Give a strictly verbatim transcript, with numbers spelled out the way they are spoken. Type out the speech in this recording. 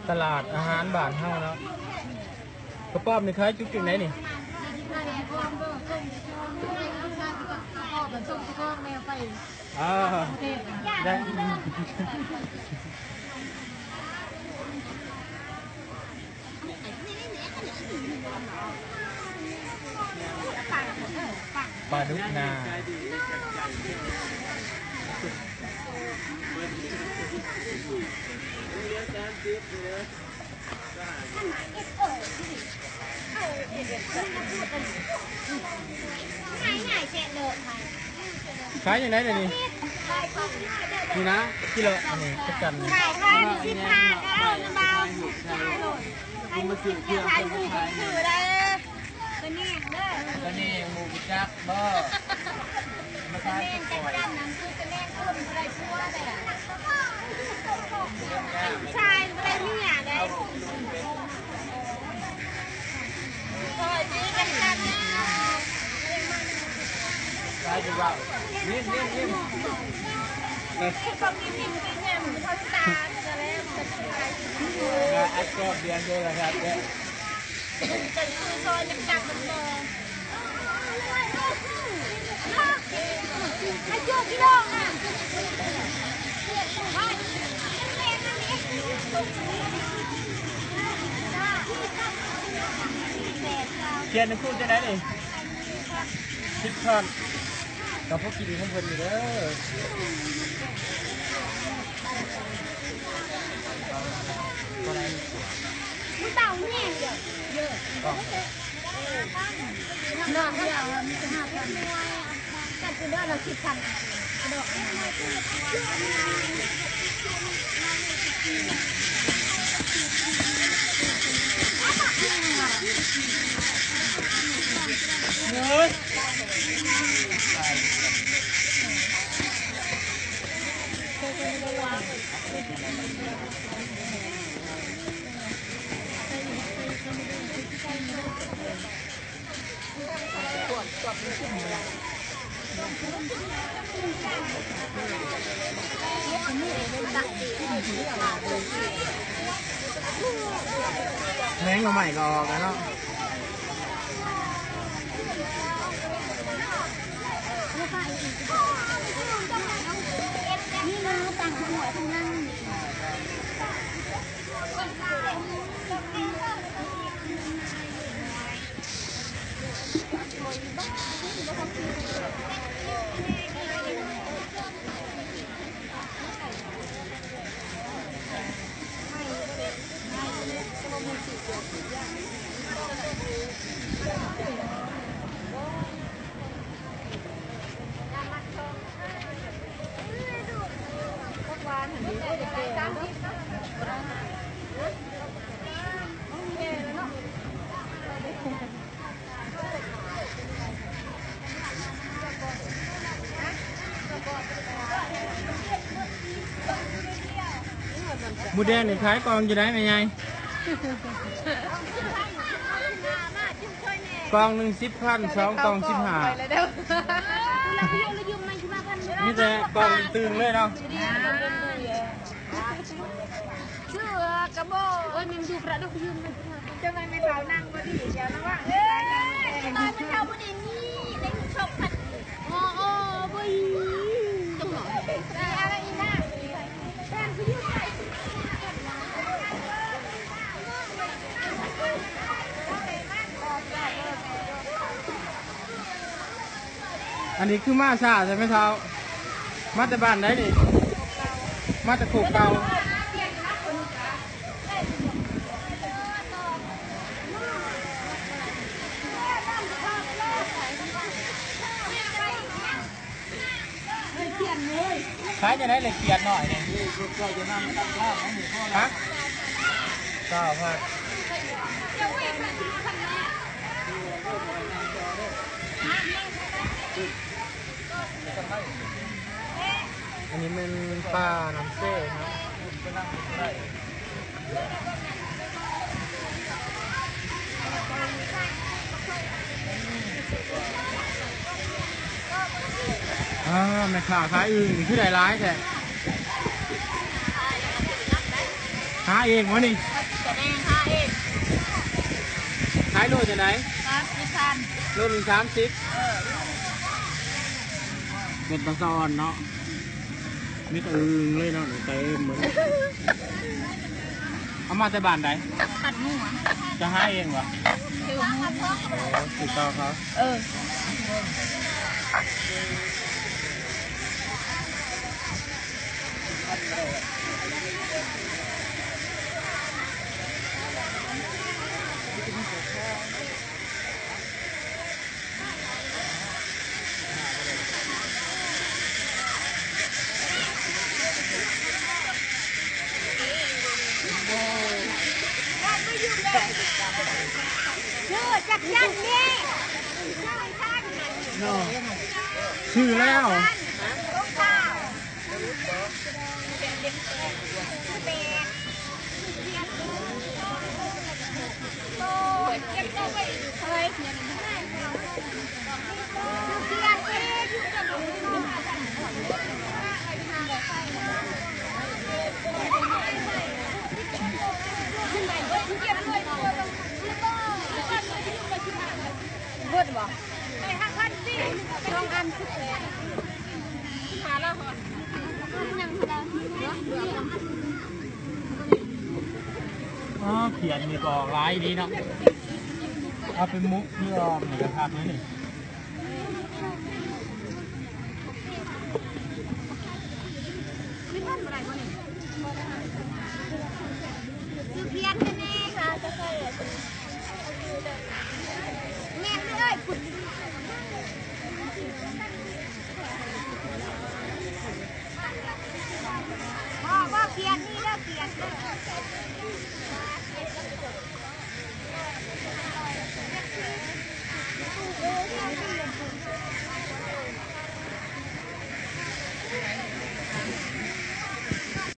ตลาดอาหารบ้านเฮาเนาะ กระป๋อมนี่ขายจุกจุกไหนนี่ อ่า ได้ ปลาดุกนา ขายอย่างไรเดี๋ยวนี้ นี่นะ กิโลอันนี้ประกันนี่ ขายห้าสิบห้าแล้วนะเบา ผมมาซื้อเครื่อง ขายหมูเป็นคือเลย ตัวนี้เด้อ ตัวนี้หมูจักบ่ มาขาย แม่งจักจันนั่นคือจะแม่งคนบ่ได้ผัวเลยอะ ชายบ่ได้เมียเลย ซอยนี้จักจันนะ ขายอยู่บ้าน นิ่มๆๆ ไอ้คนมีพิมพ์เป็นเนี่ยมันคนตาจะแล้วมันจะเป็นใคร อัดกรอบเดียวเลยครับ เขียนพูดจะไหนนี่ สิบท่อน กับพวกกินของเพิ่นอยู่เด้อ ผู้เฒ่าแห้ง เนาะ เดี๋ยวมีแต่ห้าพัน จัดเป็นเดือนละสิบพัน เฮ้ย แมงหน่อไม้ก็ออกแล้วเนาะ นี่นะ ต่างหัวทั้งนั้น หมูแดงนี่ขายกล่องอยู่ไหนแม่ใหญ่ กล่องหนึ่งสิบพัน สองกล่องสิบห้า มีแต่กล่องตึงเลยเนาะ เชื่อกระบอก โอ้ย มันดูกระดกยืมมัน จังไงไม่เบานั่งบ่ดี เดี๋ยวระวัง เอ้ย ตอนมันเท่าบ่ได้มี ได้ชกพัน โอ้ โอ้ บ่ย จังหน่อย อะไรอีกนะ อันนี้คือมาช้าใช่ไหมเท้า มาแต่บ้านไหนนี่ มาแต่โคกเก่า ขายจะได้ละเอียดหน่อยนี่ ฮะ เก้าพัน อันนี้เป็นปลาน้ำเส้นครับ ก็ อ่า แม่ค้าขายอึ่งคือได้หลายแท้ หาเองวะนี่ แสดงหาเอง ขายโลจะไหน สามสิบพัน โลหนึ่งสามสิบ เป็นตาซอนเนาะ มีแต่อึ่งเลยเนาะ เต็มหมดเลย เอามาแต่บ้านไหน ขัดหมูอะ จะหาเองวะ ถือหมู โอ้ติดต่อเขา เออ จักจันนี่ซื้อแล้วเบิดบ่ได้ห้าพันสี่สองอันสิบแปดหาแล้วเหรอ อ๋อเขียนนี่ก็ออกหลายดีเนาะ เอาเป็นมุกเพื่อออกหน่อยนะครับนี่ ซื้อเพี้ยนกันแน่ค่ะจะใส่แม่นเลยคุณพ่อพ่อเพี้ยนนี่เด้อเพี้ยนเด้อ